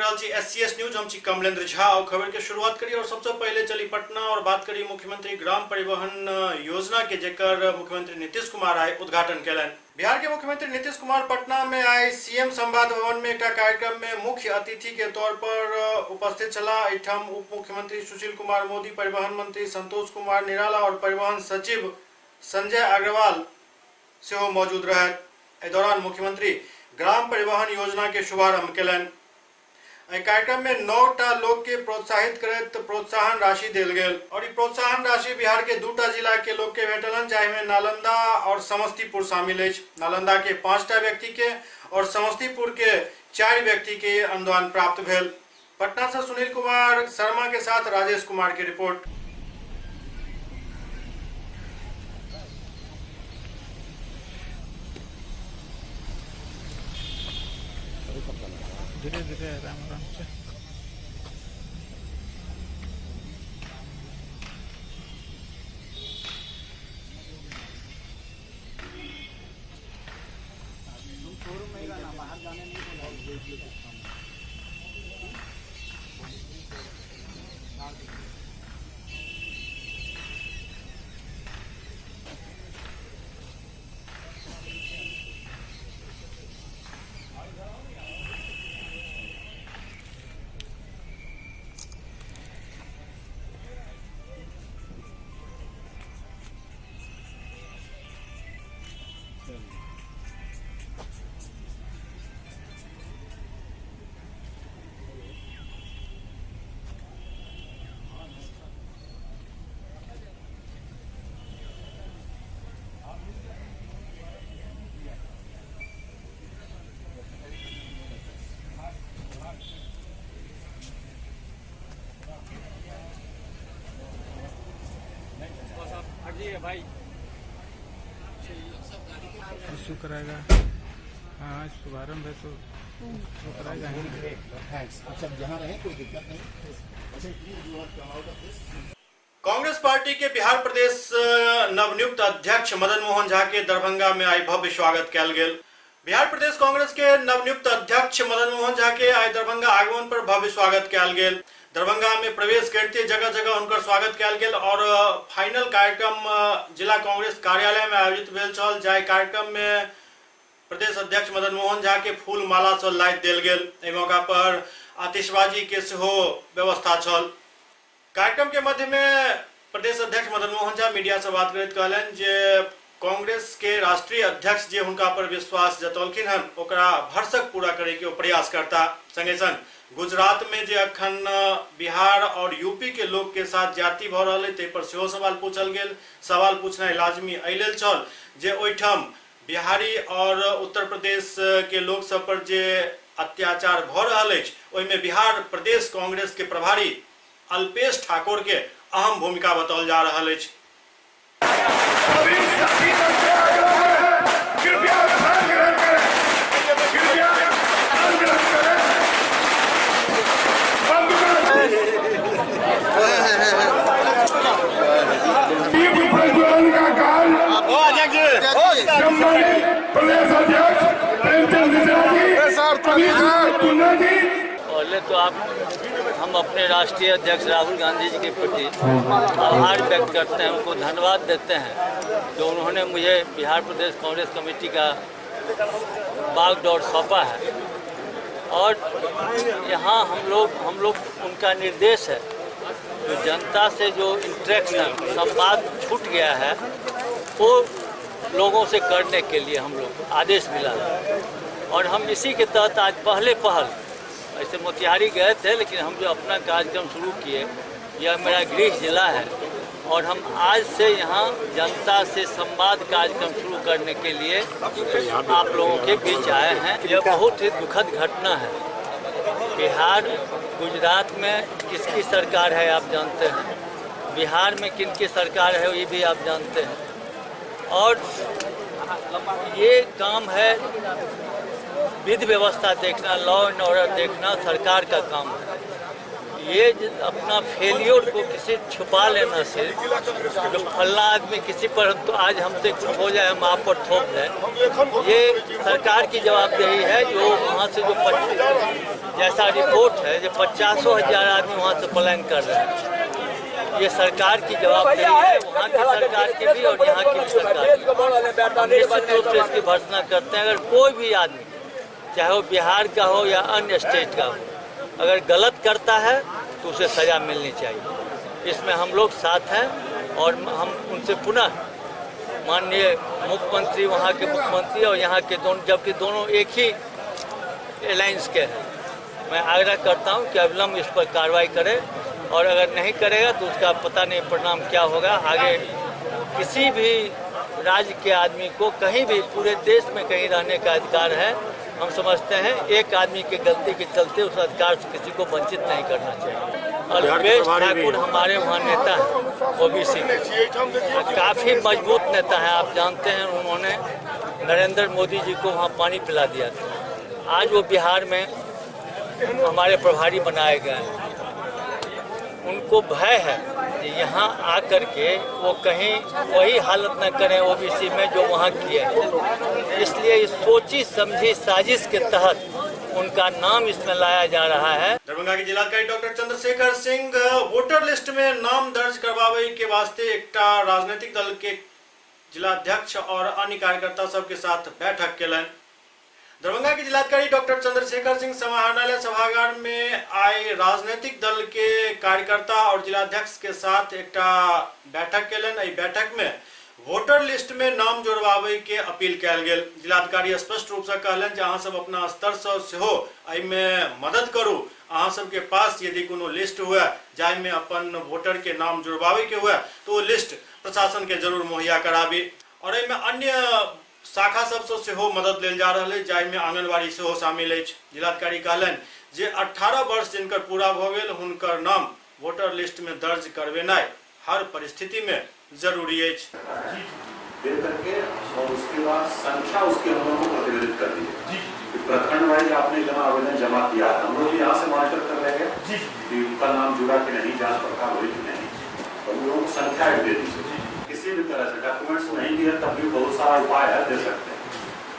रहल छी SCS news. हम छी कमलेंद्र झा और खबर के शुरुआत करी और सबसे पहले चली पटना और बात करी मुख्यमंत्री ग्राम परिवहन योजना के, जेकर मुख्यमंत्री नीतीश कुमार आइ उद्घाटन केलनि। बिहार के मुख्यमंत्री नीतीश कुमार पटना में आइ सीएम संवाद भवन में एक कार्यक्रम में मुख्य अतिथि के तौर पर उपस्थित छलाह। एहिठाम उप मुख्यमंत्री सुशील कुमार मोदी, परिवहन मंत्री संतोष कुमार निराला और परिवहन सचिव संजय अग्रवाल सेहो मौजूद रहथि। एहि दौरान मुख्यमंत्री ग्राम परिवहन योजना के शुभारंभ केलनि। एहि कार्यक्रम में 9टा लोग के प्रोत्साहित करैत प्रोत्साहन राशि देल गेल और ई प्रोत्साहन राशि बिहार के 2टा जिला के लोग के भेटलन, जाहि में नालंदा और समस्तीपुर शामिल अछि। नालंदा के 5टा व्यक्ति के और समस्तीपुर के 4 व्यक्ति के अनुदान प्राप्त भेल। पटना से सुनील कुमार शर्मा के साथ राजेश कुमार की रिपोर्ट। धीरे धीरे आराम आराम से। शोरूम में ही बाहर जाने नहीं। भाई इशू कराएगा। हाँ, शुभारंभ है तो कराएगा। Thanks. आप सब जहाँ रहे कोई दिक्कत नहीं। कांग्रेस पार्टी के बिहार प्रदेश नवनियुक्त अध्यक्ष मदन मोहन झा के दरभंगा में आई भव्य स्वागत कयल गेल। बिहार प्रदेश कांग्रेस के नवनियुक्त अध्यक्ष मदन मोहन झा के आई दरभंगा आगमन पर भव्य स्वागत कयल गेल। दरभंगा में प्रवेश करते जगह जगह उनकर स्वागत कयल गेल और फाइनल कार्यक्रम जिला कांग्रेस कार्यालय में आयोजित भेल छल, जाहि कार्यक्रम में प्रदेश अध्यक्ष मदन मोहन झा के फूल माला से लादि देल गेल। एहि मौका पर आतिशबाजी के सेहो व्यवस्था छल। कार्यक्रम के मध्य में प्रदेश अध्यक्ष मदन मोहन झा मीडिया से बात करैत कहलनि जे कांग्रेस के राष्ट्रीय अध्यक्ष जे हुनका पर विश्वास जतौलखिन हन ओकरा भरसक पूरा करे के प्रयास करता। संगे संग गुजरात में जे अखन बिहार और यूपी के लोग के साथ जाति भ रहल है ताहि पर सेहो सवाल पूछल गेल। सवाल पूछनाइ लाजमी एहि लेल छल जे ओहिठाम बिहारी और उत्तर प्रदेश के लोग सब पर जे अत्याचार भ रहल अछि ओहिमे बिहार प्रदेश कांग्रेस के प्रभारी अल्पेश ठाकुर के अहम भूमिका बताओल जा रहल अछि। प्रदेश अध्यक्ष प्रेमचंद मिश्रा जी, पहले तो आप हम अपने राष्ट्रीय अध्यक्ष राहुल गांधी जी के प्रति आभार व्यक्त करते हैं, उनको धन्यवाद देते हैं जो उन्होंने मुझे बिहार प्रदेश कांग्रेस कमेटी का बागडोर सौंपा है। और यहाँ हम लोग उनका निर्देश है जो जनता से जो इंटरेक्शन संवाद छूट गया है वो लोगों से करने के लिए हम लोग को आदेश मिला है और हम इसी के तहत आज पहले पहल ऐसे मोतिहारी गए थे, लेकिन हम जो अपना कार्यक्रम शुरू किए, यह मेरा गृह जिला है और हम आज से यहाँ जनता से संवाद कार्यक्रम शुरू करने के लिए आप लोगों के बीच आए हैं। यह बहुत ही दुखद घटना है। बिहार गुजरात में किसकी सरकार है आप जानते हैं, बिहार में किन की सरकार है ये भी आप जानते हैं। और ये काम है विधि व्यवस्था देखना, लॉ एंड ऑर्डर देखना सरकार का काम है। ये अपना फेलियर को किसी छुपा लेना से, जो फलना आदमी किसी पर तो आज हमसे कुछ हो जाए हम आप पर थोप दें, ये सरकार की जवाबदेही है। जो वहाँ से जो जैसा रिपोर्ट है जो 50,000 आदमी वहाँ से पलायन कर रहे हैं, ये सरकार की जवाबदेही है, वहाँ की सरकार की भी और यहाँ की भी सरकार की। निश्चित रूप से इसकी भर्त्सना करते हैं। अगर कोई भी आदमी, चाहे वो बिहार का हो या अन्य स्टेट का हो, अगर गलत करता है तो उसे सज़ा मिलनी चाहिए। इसमें हम लोग साथ हैं और हम उनसे पुनः माननीय मुख्यमंत्री, वहाँ के मुख्यमंत्री और यहाँ के दोनों, जबकि दोनों एक ही अलायंस के हैं, मैं आग्रह करता हूँ कि अविलंब इस पर कार्रवाई करें और अगर नहीं करेगा तो उसका पता नहीं परिणाम क्या होगा। आगे किसी भी राज्य के आदमी को कहीं भी पूरे देश में कहीं रहने का अधिकार है। हम समझते हैं एक आदमी की गलती के चलते उस अधिकार से किसी को वंचित नहीं करना चाहिए। अल्पेश ठाकुर हमारे वहाँ नेता हैं, ओबीसी काफ़ी मजबूत नेता हैं, आप जानते हैं। उन्होंने नरेंद्र मोदी जी को वहाँ पानी पिला दिया था। आज वो बिहार में हमारे प्रभारी बनाए गए हैं। उनको भय है कि यहाँ आकर के वो कहीं वही हालत न करें ओबीसी में जो वहाँ किए हैं। इसलिए इस सोची समझी साजिश के तहत उनका नाम इसमें लाया जा रहा है। दरभंगा के जिलाधिकारी doctor Chandrashekhar Singh voter list में नाम दर्ज करवावे के वास्ते एकटा राजनीतिक दल के जिलाध्यक्ष और अन्य कार्यकर्ता सबके साथ बैठक केलनि। दरभंगा के जिलाधिकारी डॉक्टर चंद्रशेखर सिंह समाहरणालय सभागार में आए राजनीतिक दल के कार्यकर्ता और जिलाध्यक्ष के साथ एकटा बैठक केलनि। एहि बैठक में वोटर लिस्ट में नाम जोड़बाबै के अपील कयल गेल। जिलाधिकारी स्पष्ट रूप से कहलनि जे अहाँ सब अपना स्तर से सेहो एहिमे मदद करू। अहाँ सबके पास यदि कोनो लिस्ट हुए जाहिमे अपन वोटर के नाम जोड़बाबै के हुए तो ओ लिस्ट प्रशासन के जरूर मुहैया कराबी। और एहिमे अन्य शाखा सबसँ सेहो मदद लेल जा रहल अछि जाहिमे आंगनबाड़ी सेहो शामिल अछि। जिलाधिकारी कहलनि जे 18 वर्ष जिनकर पूरा भऽ गेल हुनकर नाम वोटर लिस्ट में दर्ज करवेनाइ हर परिस्थिति में जरूरी अछि। दे करके और उसके बाद संख्या उसकी हम लोगों को प्रतिनिधित्व कर दी है। प्रखंड वाइज आपने जमा आवेदन जमा किया, हम लोग यहाँ से मॉनिटर कर लेंगे कि उनका नाम जुड़ा कि नहीं, जांच पड़ताल हुई कि नहीं, और उन लोगों को संख्या दे दीजिए। किसी भी तरह से डॉक्यूमेंट्स नहीं दिए तब भी बहुत सारा उपाय है, दे सकते हैं।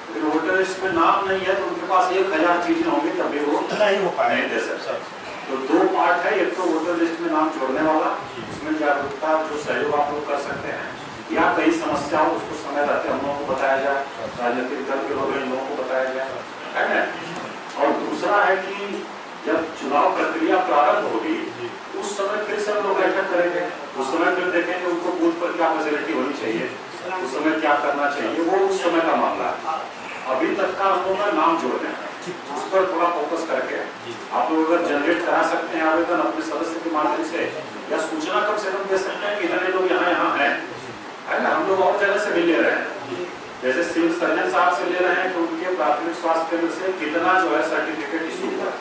लेकिन वोटर लिस्ट में नाम नहीं है तो उनके पास 1000 चीजें होंगी तब भी वो नहीं हो पाए, नहीं दे सकते। तो दो पार्ट है, एक तो वोटर लिस्ट में नाम जोड़ने वाला, उसमें जागरूकता जो सहयोग आप लोग कर सकते हैं, या कई समस्या हो उसको समय रहते हम लोगों को बताया जाए, राजनीतिक दल के लोग इन लोगों को बताया जाए, है ना। और दूसरा है कि जब चुनाव प्रक्रिया प्रारंभ होगी उस समय फिर से हम लोग बैठक करेंगे, उस समय फिर देखेंगे उनको बूथ पर क्या फैसिलिटी होनी चाहिए, उस समय क्या करना चाहिए, वो उस समय का मामला है। अभी तक का हम लोगों का नाम जोड़ना है, उस पर थोड़ा फोकस करके आप लोग अगर जनरेट करा सकते हैं आवेदन अपने सदस्य के माध्यम से, या सूचना कम से कम दे सकते हैं कि इतने लोग यहाँ यहाँ हैं, है ना। हम लोग और जगह से भी ले रहे हैं, जैसे सिविल सर्जन साहब से ले रहे हैं कि उनके प्राथमिक स्वास्थ्य केंद्र से कितना जो है सर्टिफिकेट इशू हुआ,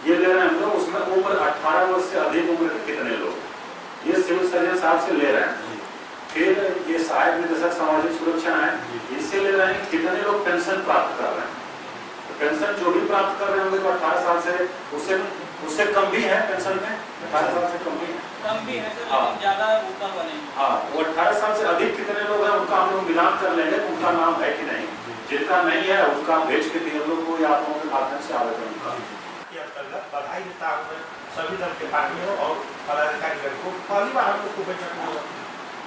ये ले रहे हैं हम लोग। उसमें उम्र 18 वर्ष से अधिक उम्र के कितने लोग, ये सिविल सर्जन साहब से ले रहे हैं। फिर ये सहायक निदेशक सामाजिक सुरक्षा है, इससे ले रहे हैं कितने लोग पेंशन प्राप्त कर रहे हैं। तो पेंशन जो भी प्राप्त कर रहे होंगे तो 18 साल से उससे कम भी है, पेंशन में 18 साल से कम भी है, कम भी है सर, लेकिन ज्यादा ऊपर वाले हैं। हाँ, वो 18 साल से अधिक कितने लोग हैं उनका हम लोग मिलान कर लेंगे, उनका नाम है कि नहीं। जिनका नहीं है उनका भेज के हम लोग को या आप लोगों के माध्यम से आवेदन बधाई देता हूँ सभी दल के पार्टियों और पदाधिकारीगण को। पहली बार हम लोग को बैठक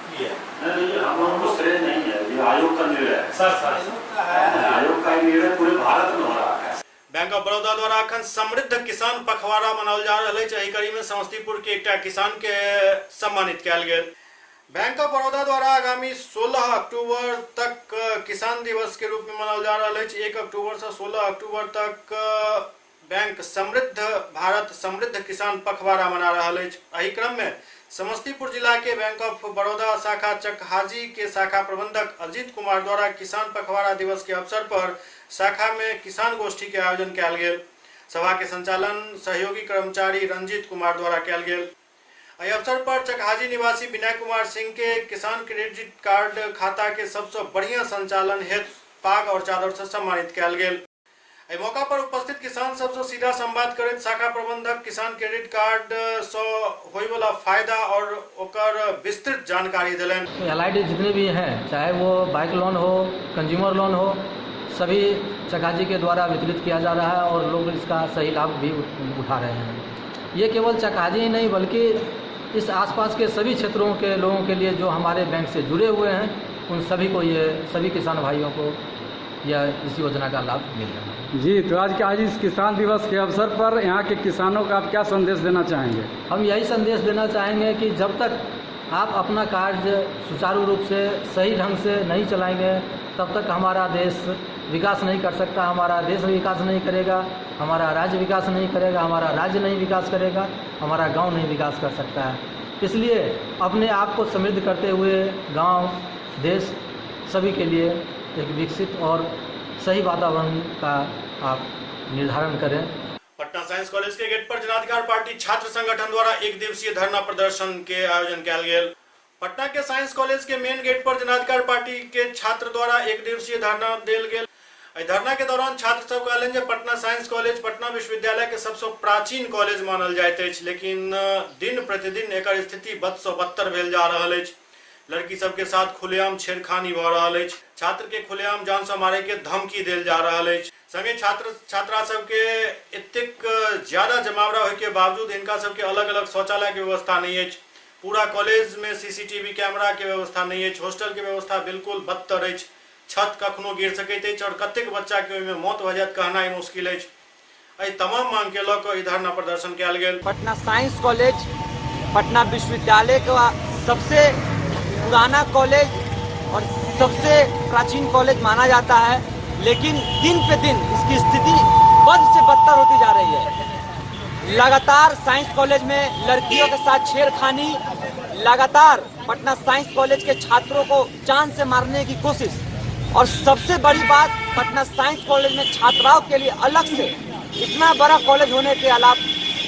की है। नहीं, हम लोगों को श्रेय नहीं है, ये आयोग का निर्णय है सर। सर आयोग का निर्णय पूरे भारत में हो रहा है। बैंक ऑफ बड़ौदा द्वारा अखन समृद्ध किसान पखवाड़ा मनाओल जा रहल अछि। एहि कड़ी में समस्तीपुर के एकटा किसान के सम्मानित कयल गेल। बैंक ऑफ बड़ौदा द्वारा आगामी 16 अक्टूबर तक किसान दिवस के रूप में मनाओल जा रहल अछि। 1 अक्टूबर से 16 अक्टूबर तक बैंक समृद्ध भारत समृद्ध किसान पखवाड़ा मना रहल अछि। एहि क्रम में समस्तीपुर जिला के बैंक ऑफ बड़ौदा शाखा चकहाजी के शाखा प्रबंधक अजीत कुमार द्वारा किसान पखवाड़ा दिवस के अवसर पर शाखा में किसान गोष्ठी के आयोजन कयल गेल। सभा के संचालन सहयोगी कर्मचारी रंजीत कुमार द्वारा कयल गेल। एहि अवसर पर चकहाजी निवासी विनय कुमार सिंह के किसान क्रेडिट कार्ड खाता के सबसे बढ़िया संचालन हेतु पाग और चादर से सम्मानित कयल गेल। एहि मौका पर उपस्थित किसान सबसँ सीधा संवाद करैत शाखा प्रबंधक किसान क्रेडिट कार्ड सँ होयवला फायदा और ओकर विस्तृत जानकारी देलनि। एल जितने भी हैं, चाहे वो बाइक लोन हो, कंज्यूमर लोन हो, सभी चकाजी के द्वारा वितरित किया जा रहा है और लोग इसका सही लाभ भी उठा रहे हैं। ये केवल चकाजी ही नहीं बल्कि इस आसपास के सभी क्षेत्रों के लोगों के लिए जो हमारे बैंक से जुड़े हुए हैं उन सभी को, ये सभी किसान भाइयों को यह इस योजना का लाभ मिल रहा है। जी, तो आज के आज इस किसान दिवस के अवसर पर यहाँ के किसानों का आप क्या संदेश देना चाहेंगे? हम यही संदेश देना चाहेंगे कि जब तक आप अपना कार्य सुचारू रूप से सही ढंग से नहीं चलाएंगे तब तक हमारा देश विकास नहीं कर सकता। हमारा देश विकास नहीं करेगा, हमारा राज्य विकास नहीं करेगा, हमारा राज्य नहीं विकास करेगा, हमारा गांव नहीं विकास कर सकता है। इसलिए अपने आप को समृद्ध करते हुए गांव, देश सभी के लिए एक विकसित और सही वातावरण का आप निर्धारण करें। पटना साइंस कॉलेज के गेट पर जनाधिकार पार्टी छात्र संगठन द्वारा एक दिवसीय धरना प्रदर्शन के आयोजन कयल गेल। पटना के साइंस कॉलेज के मेन गेट पर जनाधिकार पार्टी के छात्र द्वारा एक दिवसीय धरना देल गेल। एहि धरना के दौरान छात्र सब कहलनि जे पटना साइंस कॉलेज पटना विश्वविद्यालय के सबसँ प्राचीन कॉलेज मानल जाइत अछि, लेकिन दिन प्रतिदिन एकर स्थिति बद सँ बदतर भेल जा रहल अछि। लड़की सबके साथ खुलेआम छेड़खानी भऽ रहल अछि, छात्र के खुलेआम जान से मारे के धमकी देल जा रहल अछि। संगे छात्र छात्रा सबके एतेक ज्यादा जमावड़ा होय के बावजूद हिनका सबके अलग अलग शौचालय के व्यवस्था नहीं अछि। पूरा कॉलेज में सीसीटीवी कैमरा के व्यवस्था नहीं अछि, हॉस्टल के व्यवस्था बिल्कुल बदतर अछि। छत कखनो गिर सकैत अछि और कतेक बच्चा के ओहिमे मौत भऽ जायत कहनाइ मुश्किल अछि। एहि तमाम मांग के लऽ कऽ ई धरना प्रदर्शन कयल गेल। पटना साइंस कॉलेज पटना विश्वविद्यालय का सबसे पुराना कॉलेज और सबसे प्राचीन कॉलेज माना जाता है, लेकिन दिन पे दिन इसकी स्थिति बद से बदतर होती जा रही है। लगातार साइंस कॉलेज में लड़कियों के साथ छेड़खानी, लगातार पटना साइंस कॉलेज के छात्रों को जान से मारने की कोशिश, और सबसे बड़ी बात पटना साइंस कॉलेज में छात्राओं के लिए अलग से इतना बड़ा कॉलेज होने के अलावा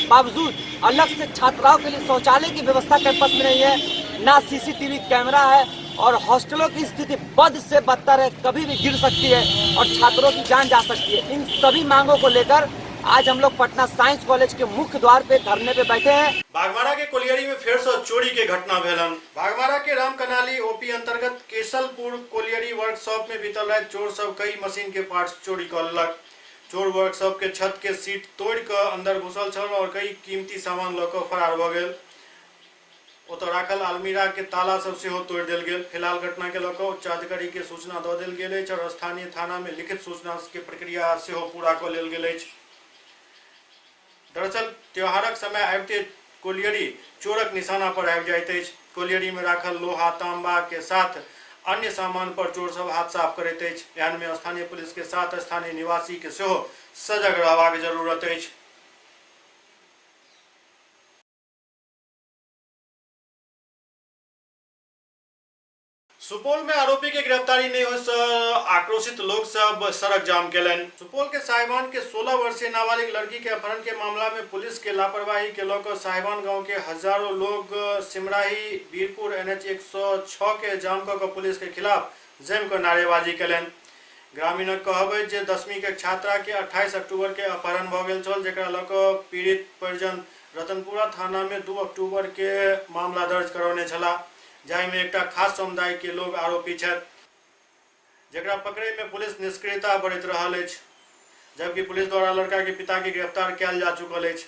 बावजूद अलग से छात्राओं के लिए शौचालय की व्यवस्था कैंपस में नहीं है, ना सीसीटीवी कैमरा है और हॉस्टलों की स्थिति बद से बदतर है, कभी भी गिर सकती है और छात्रों की जान जा सकती है। इन सभी मांगों को लेकर आज हम लोग पटना साइंस कॉलेज के मुख्य द्वार पे धरने पे बैठे हैं। बागमारा के कोलियरी में फिर से चोरी के घटना भेलन। बागमारा के रामकनाली ओपी अंतर्गत केशलपुर कोलियरी वर्कशॉप में बीतल रात चोर सब कई मशीन के पार्ट्स चोरी कर लेलक। चोर वर्कशॉप के छत के सीट तोड़ कऽ अंदर घुसल छल और कई कीमती सामान लऽ कऽ फरार भऽ गेल। ओतऽ राखल अलमीरा के ताला सब सेहो तोड़ि देल गेल। फिलहाल घटना के लऽ कऽ उच्चाधिकारी के सूचना दऽ देल गेल अछि और स्थानीय थाना में लिखित सूचना के प्रक्रिया सेहो पूरा कऽ लेल गेल अछि। दरअसल त्योहारक समय आबिते कोलियरी चोरक निशाना पर आबि जाइत अछि। कोलियरी में राखल लोहा तांबा के साथ अन्य सामान पर चोर सब हाथ साफ करैत अछि। एहन में स्थानीय पुलिस के साथ स्थानीय निवासी के सेहो सजग रहबाक जरूरत अछि। सुपौल में आरोपी के गिरफ्तारी नहीं होय से आक्रोशित लोग सब सड़क जाम केलनि। सुपौल के साहिवान के 16 वर्षीय नाबालिग लड़की के अपहरण के मामला में पुलिस के लापरवाही के लऽ कऽ साहिवान गांव के हजारों लोग सिमराही वीरपुर एनएच 106 के जाम कऽ कऽ पुलिस के खिलाफ जमि कऽ नारेबाजी केलनि। ग्रामीणक कहब अछि जे 10वीं के छात्रा के 28 अक्टूबर के अपहरण भऽ गेल छल, जेकरा लऽ कऽ पीड़ित परिजन रतनपुरा थाना में 2 अक्टूबर के मामला दर्ज करौने छलाह, जाहिमे एकटा खास समुदाय के लोग आरोपी छथि, जकरा पकड़े में पुलिस निष्क्रियता बरैत रहल अछि, जबकि पुलिस द्वारा लड़का के पिता के गिरफ्तार कयल जा चुकल अछि।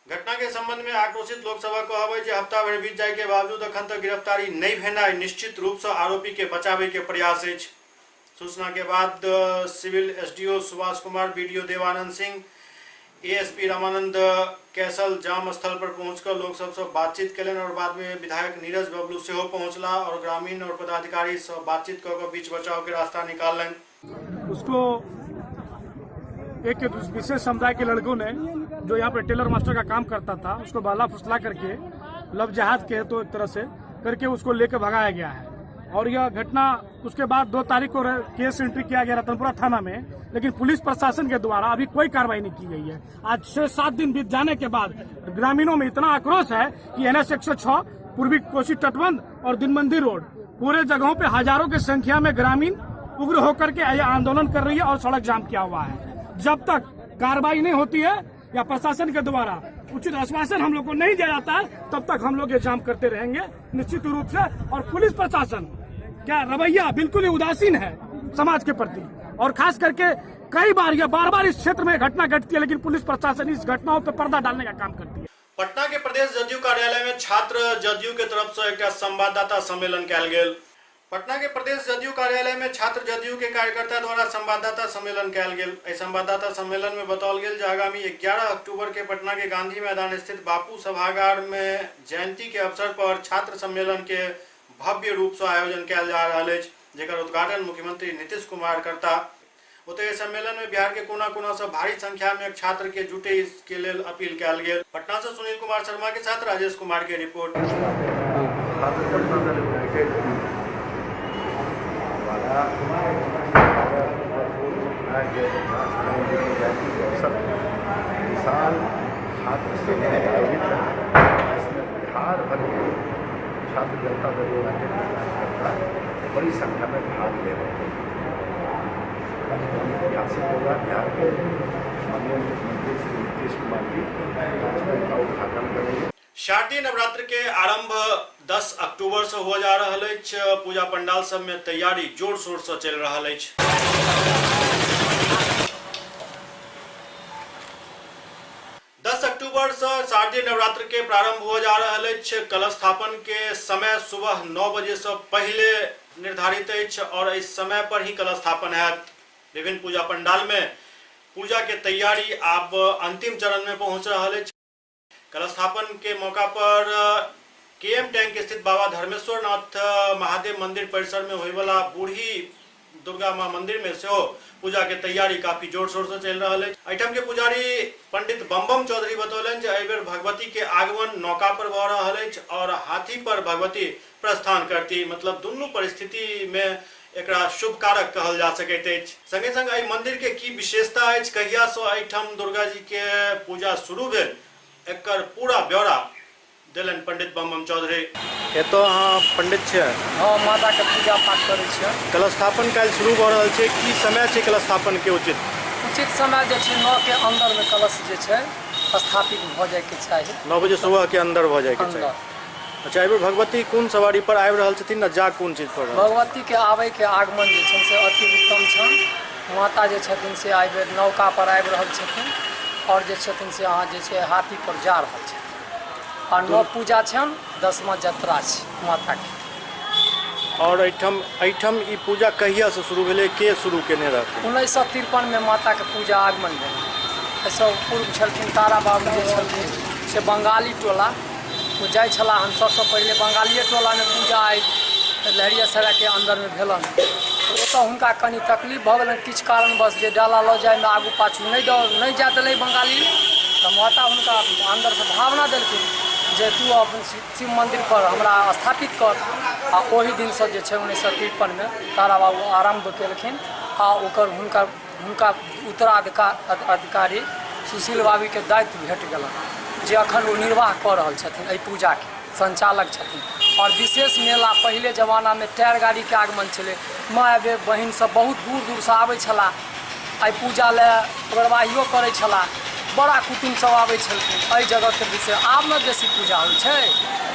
घटना के संबंध में आक्रोशित लोक सभक कहब अछि जे हफ्ता भरि बीत जाय के बावजूद अखन तक गिरफ्तारी नहीं भेनाइ निश्चित रूप से आरोपी के बचावे के प्रयास अछि। सूचना के बाद civil SDO Subhash Kumar, BDO Devanand Singh, ASP Ramanand Kaisal जाम स्थल पर पहुंचकर लोग सबसे बातचीत केलनि और बाद में विधायक नीरज बबलू सेहो पहुंचला और ग्रामीण और पदाधिकारी से बातचीत कऽ कऽ बीच बचाव के रास्ता निकाललनि। उसको एक विशेष समुदाय के लड़कों ने, जो यहाँ पे टेलर मास्टर का काम करता था, उसको बाला फुसला करके लव जहाद के तो एक तरह से करके उसको लेकर भगाया गया है। और यह घटना उसके बाद 2 तारीख को केस एंट्री किया गया रतनपुरा थाना में, लेकिन पुलिस प्रशासन के द्वारा अभी कोई कार्रवाई नहीं की गई है। आज 6-7 दिन बीत जाने के बाद ग्रामीणों में इतना आक्रोश है कि एनएच 106 पूर्वी कोसी तटबंध और दिनबंदी रोड पूरे जगहों पे हजारों की संख्या में ग्रामीण उग्र होकर के यह आंदोलन कर रही है और सड़क जाम किया हुआ है। जब तक कार्रवाई नहीं होती है या प्रशासन के द्वारा उचित आश्वासन हम लोग को नहीं दिया जाता है, तब तक हम लोग ये जाम करते रहेंगे निश्चित रूप से। और पुलिस प्रशासन क्या रवैया बिल्कुल ही उदासीन है समाज के प्रति, और खास करके कई बार या बार बार इस क्षेत्र में घटना घटती है, लेकिन पुलिस प्रशासन इस घटनाओं पर पर्दा डालने का काम करती है। पटना के प्रदेश जदयू कार्यालय में छात्र जदयू के तरफ से एक संवाददाता सम्मेलन कयल गेल। पटना के प्रदेश जदयू कार्यालय में छात्र जदयू के कार्यकर्ता द्वारा संवाददाता सम्मेलन कयल गेल। एहि संवाददाता सम्मेलन में बताओल गेल जे आगामी 11 अक्टूबर के पटना के गांधी मैदान स्थित बापू सभागार में जयंती के अवसर पर छात्र सम्मेलन के भव्य रूप से आयोजन कयल जा रहल अछि, जेकर उद्घाटन मुख्यमंत्री नीतीश कुमार करता। ओतहि एहि सम्मेलन में बिहार के कोना कोना से भारी संख्या में छात्र के जुटे के लेल अपील कयल गेल। पटना से सुनील कुमार शर्मा के साथ राजेश कुमार के रिपोर्ट। छात्र जनता दल यूनाइटेड द्वारा जयंती के अवसर पर विशाल छात्र सम्मेलन आयोजित है, जिसमें बिहार भर के छात्र जनता दल यूनाइटेड के कार्यकर्ता बड़ी संख्या में भाग ले रहे हैं। कार्यक्रम ऐतिहासिक होगा। बिहार के माननीय मुख्यमंत्री श्री नीतीश कुमार जी कार्यक्रम का उद्घाटन करेंगे। शारदीय नवरात्र के आरंभ 10 अक्टूबर से हुआ जा रहा है। पूजा पंडाल सब में तैयारी जोर शोर से चल रहा है। 10 अक्टूबर से शारदीय नवरात्र के प्रारंभ हुआ जा रहा है। कलश स्थापन के समय सुबह 9 बजे से पहले निर्धारित है और इस समय पर ही कलश स्थापन है। विभिन्न पूजा पंडाल में पूजा के तैयारी अब अंतिम चरण में पहुंच रहा है। कलश स्थापन के मौका पर केएम टैंक स्थित बाबा धर्मेश्वर नाथ महादेव मंदिर परिसर में होने वाला बूढ़ी दुर्गा मां मंदिर में सेहो पूजा के तैयारी काफी जोर शोर से चल रहा है। एहिठाम के पुजारी पंडित बमबम चौधरी बतौलनि जे एहि बेर भगवती के आगमन नौका पर भऽ रहल अछि और हाथी पर भगवती प्रस्थान करती, मतलब दुनू परिस्थिति में एकरा शुभ कारक कहल जा सकैत अछि। संगे संग एहि मंदिर के की विशेषता अछि, कहिया से एहिठाम दुर्गा जी के पूजा शुरू भेल, एकर पूरा ब्यौरा देलनि पंडित बमबम चौधरी। एतऽ अहाँ पंडित छियै? हाँ, माता के पूजा पाठ करै छियै। कलश स्थापन काल्हि शुरू भऽ रहल छै, की समय छै कलश स्थापन के उचित? उचित समय जे छै 9 के अंदर में कलश जे छै स्थापित भऽ जायके चाही। 9 बजे सुबह के अंदर भऽ जायके चाही। अच्छा, एहि बेर भगवती कोन सवारी पर आबि रहल छथिन आ जा कोन चीज पर? भगवती के आबै के आगमन जे छै से अति उत्तम छनि। माता जे छथिन से एहि बेर नौका पर आबि रहल छथिन और जे छथिन से अहाँ जे छै हाथी पर जा रहल छथिन। और 9 पूजा छनि, 10वां जतरा छै माता के। और एहिठाम ई पूजा कहिया से शुरू भेलै, के शुरू केने रहथिन? 1953 में माता के पूजा आगमन भेलै। एहिसँ पूर्व छलखिन तारा बाबू जे छलखिन से बंगाली टोला ओ जाइ छलाह। हम सबसँ पहिले बंगालिए टोलामे पूजा आइ लहेरियासरायके अन्दरमे भेलनि। ओतऽ हुनका कनि तकलीफ भऽ गेलनि किछु कारणवश, जे डाला लऽ जाइमे आगू पाछू नहि जाय देलै बंगाली। तऽ माता हुनका अन्दरसँ भावना देलखिन जे तू अपन शिव मंदिर पर हमरा स्थापित कर। आ ओहि दिनसँ जे छै 1953 में तारा बाबू आरम्भ केलखिन आ ओकर हुनका उत्तराधिकारी सुशील बाबूके दायित्व भेट गेलनि, जे अखन ओ निर्वाह कऽ रहल छथिन, एहि पूजाके संचालक छथिन। और विशेष मेला पहिले जमानामे टायर गाड़ीके आगमन छलै, माय बहिन सब बहुत दूर दूरसँ आबै छलाह एहि पूजा लए, ओगरवाहियो करै छलाह, बड़ा कुटुम्ब सब आबै छलखिन। एहि जगहके विषय आब ने बेसी पूजा होइ छै,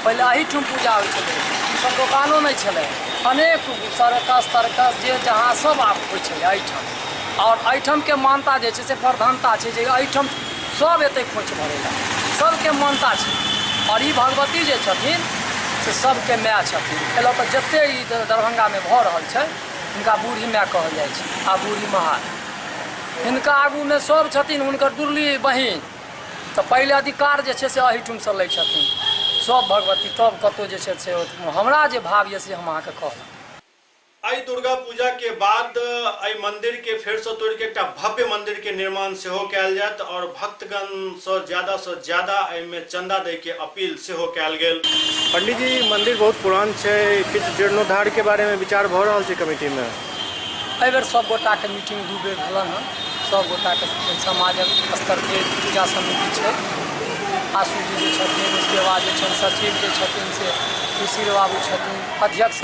पहिले एहिठाम पूजा होइ छलै, सब दोकानो नहि छलै, अनेक सर्कस तर्कस जे जहाँ सब आब होइ छलै एहिठाम। और एहिठामके मान्यता जे छै से प्रधानता छै जे एहिठाम सब एतै खोँच भरै लए, सबके मान्यता छै। और ई भगवती जे छथिन से सबके माय छथिन। एहि लऽ कऽ जतेक ई दरभंगामे भऽ रहल छै हिनका बूढ़ी माय कहल जाइ छै आ बूढ़ी महार। हिनका आगूमे सब छथिन, हुनकर दुर्ली बहिन। तऽ पहिले अधिकार जे छै से एहिठामसँ लै छथिन सब भगवती, तब कतहु जे छै से हमरा जे भाव यऽ से हम अहाँके कहब। एहि दुर्गा पूजा के बाद एहि मंदिर के फेर से तोड़ के एकटा भव्य मंदिर के निर्माण सेहो कयल जायत और भक्तगण से ज्यादा से ज्यादा एहिमे चंदा दै के अपील सेहो कयल गेल। पंडित जी, मंदिर बहुत पुरान छै, किछु जीर्णोद्धार के बारे में विचार भऽ रहल छै कमेटी में? एहि बेर सब गोटा के मीटिंग 2 बेर भेलन हन, सब गोटा के समाजक स्तर के पूजा समिति छै, आशू जी जे छथिन, उसके बाद जे छनि सचिव जे छथिन से सुशील बाबू छथिन, अध्यक्ष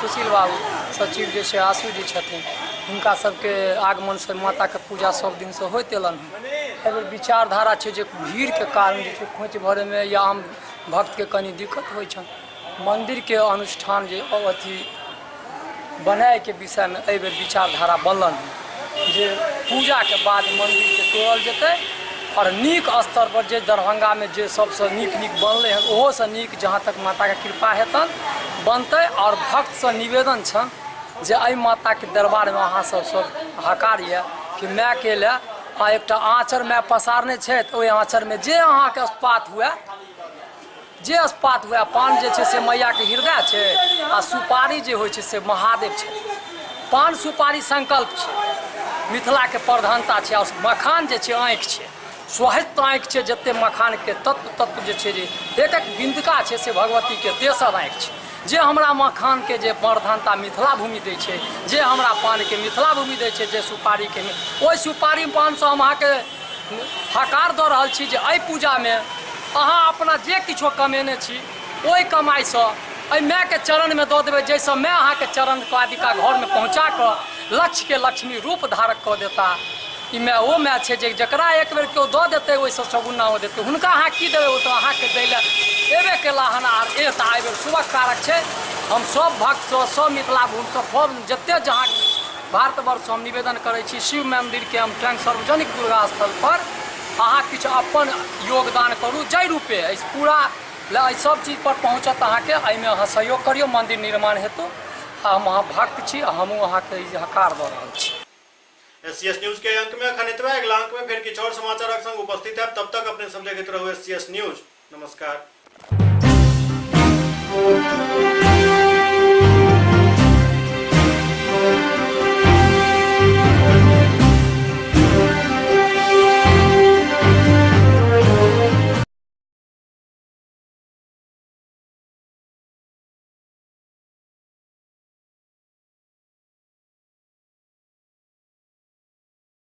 सुशील बाबू, सचिव जे छै आशू जी छथिन। हुनका सबके आगमनसँ माताके पूजा सब दिनसँ होइत एलनि हँ। एहिबेर विचारधारा छै जे भीड़के कारण जे छै खोँच भरैमे या आम भक्तके कनि दिक्कत होइ छनि। मन्दिरके अनुष्ठान जे अथी बनायके विषयमे एहिबेर विचारधारा बनलनि हँ जे पूजाके बाद मन्दिरके तोड़ल जेतै और नीक स्तर पर जे दरभंगामे जे सबसँ नीक नीक बनलै हँ ओहोसँ नीक जहाँ तक माताके कृपा हेतनि बनतै। और भक्तसँ निवेदन छनि जे एहि माताके दरबारमे अहाँ सब सब हकार यऽ कि मायके लए आ एकटा आँचर माय पसारने छथि, ओहि आँचरमे जे अहाँके अस्पात हुए, जे अस्पात हुए, पान जे छै से मैयाके हृदय छै आ सुपारी जे होइ छै से महादेव छै। पान सुपारी संकल्प छै, मिथिलाके प्रधानता छै। और मखान जे छै आँखि छै, सोहैत आँखि छै, जते मखानके तत्व तत्व जे छै जे एक एक बिंदुका छै से भगवतीके तेसर आँखि छै। जे हमरा मखानके जे प्रधानता मिथिला भूमि दै छै, जे हमरा पानके मिथिला भूमि दै छै, जे सुपारीके, ओहि सुपारी पानसँ हम अहाँके हकार दऽ रहल छी जे एहि पूजामे अहाँ अपना जे किछो कमेने छी ओहि कमाइसँ एहि मायके चरणमे दऽ देबै, जाहिसँ माय अहाँके चरण पादिका घरमे पहुँचा कऽ लक्ष्यके लक्ष्मी रूप धारक कऽ देता। ई माय ओ माय छै जे जकरा एक बेर केओ दऽ देतै ओहिसँ सगुना ओ देतै, हुनका अहाँ की देबै, ओ तऽ अहाँके दै लए एबे केला हन। आर एक तऽ एहिबेर शुभक कारक छै। हम सब भक्तसँ, सब मिथिला भूमिसँ, सब जते जहाँ भारतवर्षसँ हम निवेदन करै छी, शिव मन्दिरके हम टैंक सार्वजनिक दुर्गा स्थल पर अहाँ किछु अपन योगदान करू, जाहि रूपे एहि पूरा एहि सब चीज पर पहुँचत अहाँके, एहिमे अहाँ सहयोग करियौ मन्दिर निर्माण हेतु। आ हम अहाँ भक्त छी, हमहूँ अहाँके ई हकार दऽ रहल छी। एससीएस न्यूज के अंक में अखन एतबे। अगला अंक में फिर किछु और समाचारक संग उपस्थित है, तब तक अपने सब देखैत रहू एससीएस न्यूज। नमस्कार।